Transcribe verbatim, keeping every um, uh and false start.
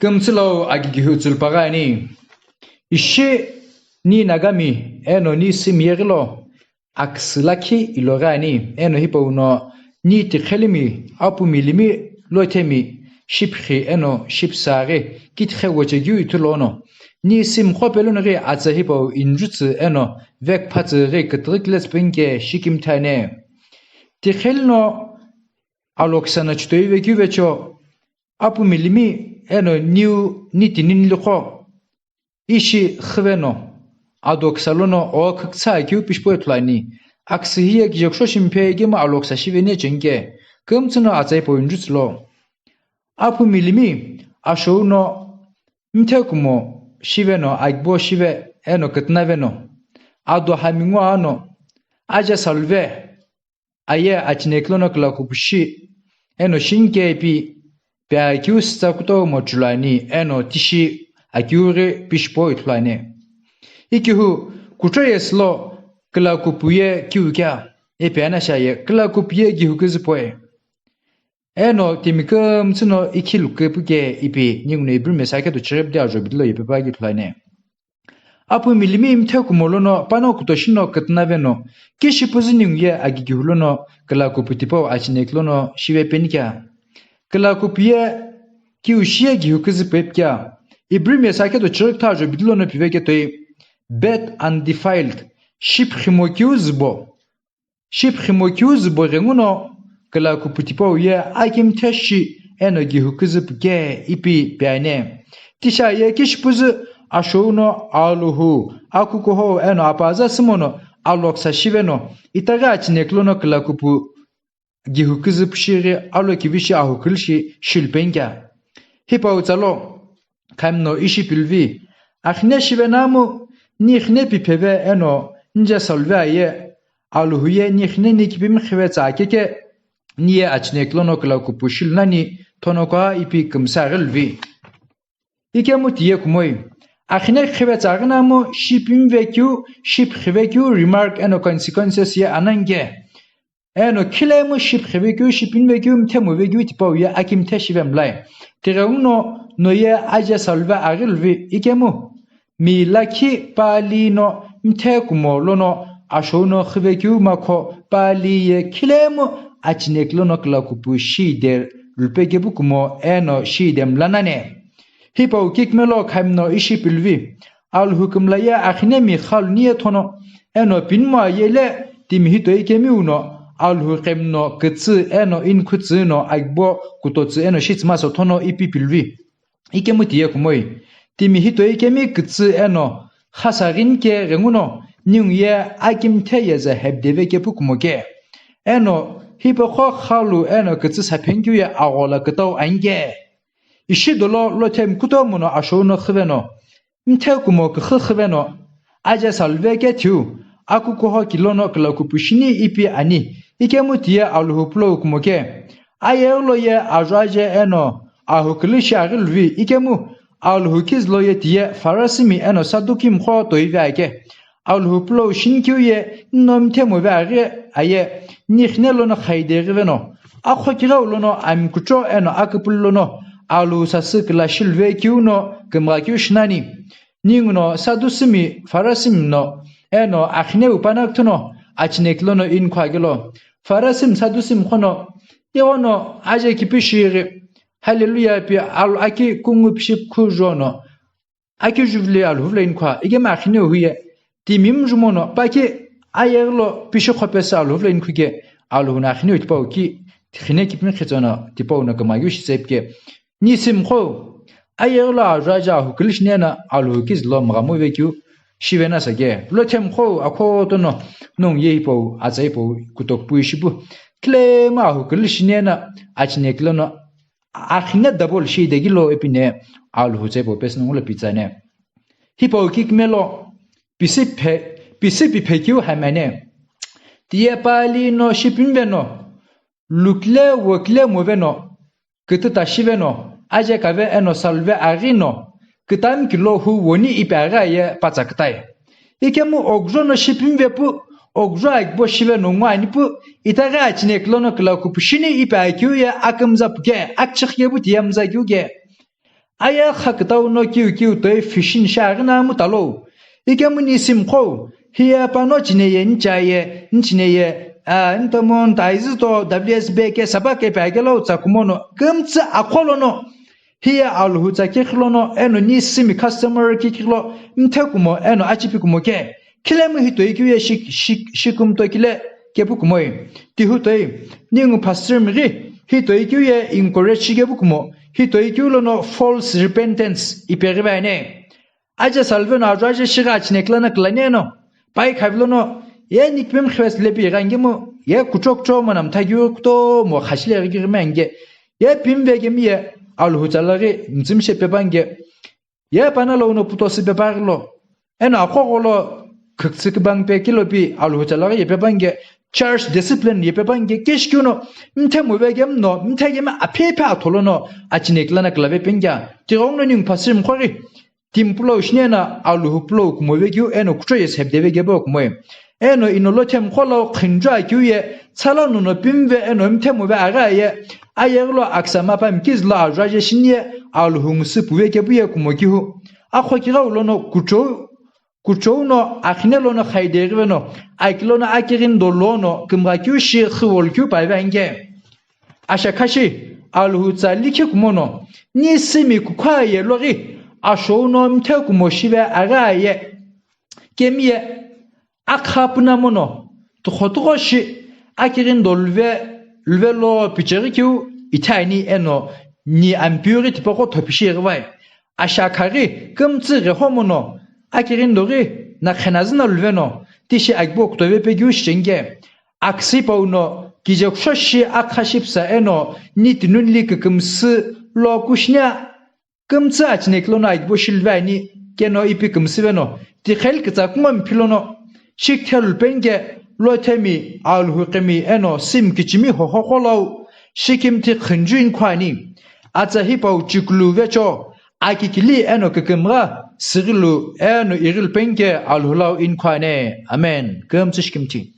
Kümtsü lo agigihu tsulpaghi ani. Ishi ni Nagami eno ni Sim yeghi lo aküsü lakhi iloghi ani, eno hipau no ni Tikhelimi, Apumi Limi, Lothemi, Shiphi eno Shipsa ghi kithe wochekeu ithulu no, ni Sim qo pelono ghi atsa hipau injutsü eno vekphatsü ghi kütüghü kiletsü penike shikimthi ani. Tikheli no Aloksa no chutoi vekeu vecho, Apumi Limi eno niu ni tini niliqo ishi xüveno, adoksa lono o khükütsü akeu pishipo ithulu ani. Aküsü hiye kijekusho shimpe ikemu aloksa shiveni chenike, kümtsü no atsa hipau injutsü lo. Apumi Limi ashou no mthe kumo shiveno, agibo shive eno kütünaveno, ado hamingu ano, aja saluve aye achineklono külakupu shi eno shinike ipi pe akeu sütsa kutomo chulu ani eno tishi akeu ghi pishipo ithulu ani. Ikihu kuchou yesü lo külakupu ye kiu kea, ipi anashi aye külakupu ye gihu küzüpoe. Eno timi kümtsü no ikhilu küpuke ipi ninguno Ibrimia sakheto chiripdi ajo bidilo ipi pa keu ithulu ani. Apumi Limi mthe kumo lono pano kutoshi no kütünaveno, kishi püzü ningu ye agigihu lono külakupu tipau achineklono shive penikea. Külakupu ye kiu shiye gihu küzüpo ipikea. Ibrimia sakheto chirikuthu ajo bidilo no piveketoi, bathed and defiled, shipximo kiu zübo. Shipximo kiu zübo ghenguno külakupu tipau ye akimthe shi eno gihu küzüpuke ipi pe ani. Tishi aye kishi püzü ashou no Alhou, akukuhou eno apaza sümono aloksa shiveno, itaghi achineklono külakupu gihu küzüpu shighi alokivishi ahukülüshi shilu penikea. Hipau tsa lo khamino ishi piluvi, axine shivenamu ni xine pipheve eno nje saluve aye, Alhou ye ni xine ni kipimi xivetsü akeke, ni ye achineklono külakupu shilu nani thonoka ipi kümsa aghi luvi. Ikemu tiye kumoi, axine xivetsü aghi namu shipimi vekeu, shipxi vekeu remark eno consequences ye ananike. Eno khilemu shipxi vekeu, shipimi vekeu, mthemu vekeu tipau ye akimthe shive mlai. Tighenguno no ye aja saluve aghi luvi ikemu, mi lakhi pali no mthe kumo lono ashou no xüvekeu makho pali ye khilemu achineklono külakupu shide lupe kepu kumo eno shide mla nani. Hipau kikimelo khamino ishi piluvi, Alhou kümla ye axine mi xaluni ye thono, eno pinmu aye le timi hitoi kemiu no Alhou qemino kütsü eno inkhutsü no agibo kutotsü eno shitsüma so thono ipi piluvi. Ikemu tiye kumoi, timi hitoi kemi kütsü eno xasa ghini ke ghenguno ningu ye akimthe yeze hepdeve kepu kumo ke. Eno hipaqo xalu eno kütsü saphenikeu ye aghola kütau anike. Ishi dolo Lothemi kutomo no ashou no xüveno, mthe kumo küxü xüveno, aja saluve kethiu, akukuho kilono külakupu shini ipi ani, ikemu tiye Alhou pulou kumo ke. Ayeghi lo ye ajo aje eno ahukülü shi aghi luvi ikemu, Alhou kizu lo ye tiye Farisimi eno Sadukimi qo toive ake. Alhou pulou shinikeu ye nino mthemu ve aghi aye, ni xine lono xaideghi veno, akhokighau lono ami kucho eno aküpülü lono Alhou sasü küla shiluve keu no kümgha keu shinani. Ninguno Sadusimi, Farisimi no eno axineu panaküthu no achineklono inkhu aghi lo. Farisimi Sadusimi qo no, ighono aje kipi shighi, Hallelujah pi alu aki kungu pishi khujo no, aki juvuli Alhou vilo inkhu, ikemu axineu huye timi mjumono paki ayeghi lo pishi khopesü Alhou vilo inkhu ke, Alhou no axineu tipau ki, xine kipimi xitsono tipau no kümgha keu shitsepike. Ni Sim qo, ayeghi lo ajo aje ahukülü shini eno Alhou kizu lo mghamu vekeu shivena sa ke. Lothemi qo akhoto no nongu ye hipau, atsa hipau kutoku pu ishi pu. Khilemu ahukülü shini eno achineklono axine double shideghi lo ipi ne Alhou tsa hipau pesü nongu lo pitsü ani. Hipau kikimelo pisi phe, pisi piphekeu hami ani. Tiye pali no shipimi veno, lukile wokile moveno, kütüta shiveno, aje kave eno saluve aghi no, kütami kilo hu woni ipi aghi aye patsa kütai. Ikemu okujo no shipimi vepu, okujo agibo shiveno ngo ani pu, itaghi achineklono külakupu shini ipi akeu ye akümza puke, akchixike pu tiye mza keu ke. Aye kha kütau no kiu kiu toi fishing shi aghi na mu talo. Ikemu ni simqo, hiye pano chineye, nchaye, nchineye, ah, ntomo, ntaizü to W S B ke saba ke pe agelo tsa kumono, kümtsü akholo no. Hiye Alhou tsa kekhi lono, eno ni simi customer kekhi lo, mthe kumo, eno achipi kumo ke. Khilemu hi toi kiu ye shik-, shik-, shikum to kile kepu kumoi. Tihu toi, ningu pastor mi ghi, hi toi kiu ye encourage shi kepu kumo. Hi toi kiu lono false repentance ipeghi vaine. Aja salveno ajo aja shiga achine klana klaneno. Pai khavlono, ye nikpem khwes lepi gangemu, ye kutro kutro manam thagiu kuto mo khashile ghi mange. Ye pimve gemi ye, Alhou tsa laghi, mtsimshe pepange. Ye pana lo uno puto si pepaghi lo. Eno akhogho lo, khüktsü kübang pe kilopi, Alhou tsa laghi ye pepange. Church discipline ye pepange, kesh kiuno, mthe muve gemno, mthe gemi aphe phe atholono, achine klana klave pengya. Tigong no ning pastor mkhori. Timpulo shinena Alhou pulo kumove kiu eno kutro ye sepdeve gebo kumoi. Eno ino lo themkho lo khinju akiu ye, tsala nono pimve eno mthe muve agha ye, ayeghi lo aksa mapa mkiz lo ajo aje shin ye, Alhou ngusu puve kepu ye kumo kihu. Akho kighau lono kutro, kutro no akhine lono khaide ghive no, aki lono akighindo lono, kümgha kiu shi khiwol kiu paive ange. Asha khashi, Alhou tsa likhi kumono, ni simi kukha ye loghi, ashou no mthe kumo shive agha ye, kemi ye, akha puna mono, tukho tukho shi, akighindo luve, luve lo picheghi kiu, ithani eno, ni ampiu ghi tipaqo thopishi ghi vai. Asha khaghi, kümtsü ghi homono, akighindo ghi, na khenazü na luve no, tishi akibo kutove pe kiu shichenge. Aksi pauno, kije kusho shi akha shipsa eno, ni tinunli kükümsü lo kushnia, kümtsü achine kilono akibo shilve ani, keno ipi kümsüve no, tikhel kütsa kuma mphilo no, shikthelu penge, lo themi, Alhou kemi eno, sim kichimi hoho kholau, shikim ti khinju inkho ani. Atsa hipau chikulu vecho, akikili eno kükümgha, sighilu eno ighil penge, Alhou lau inkho ani. Amen. Kümtsü shikimthi.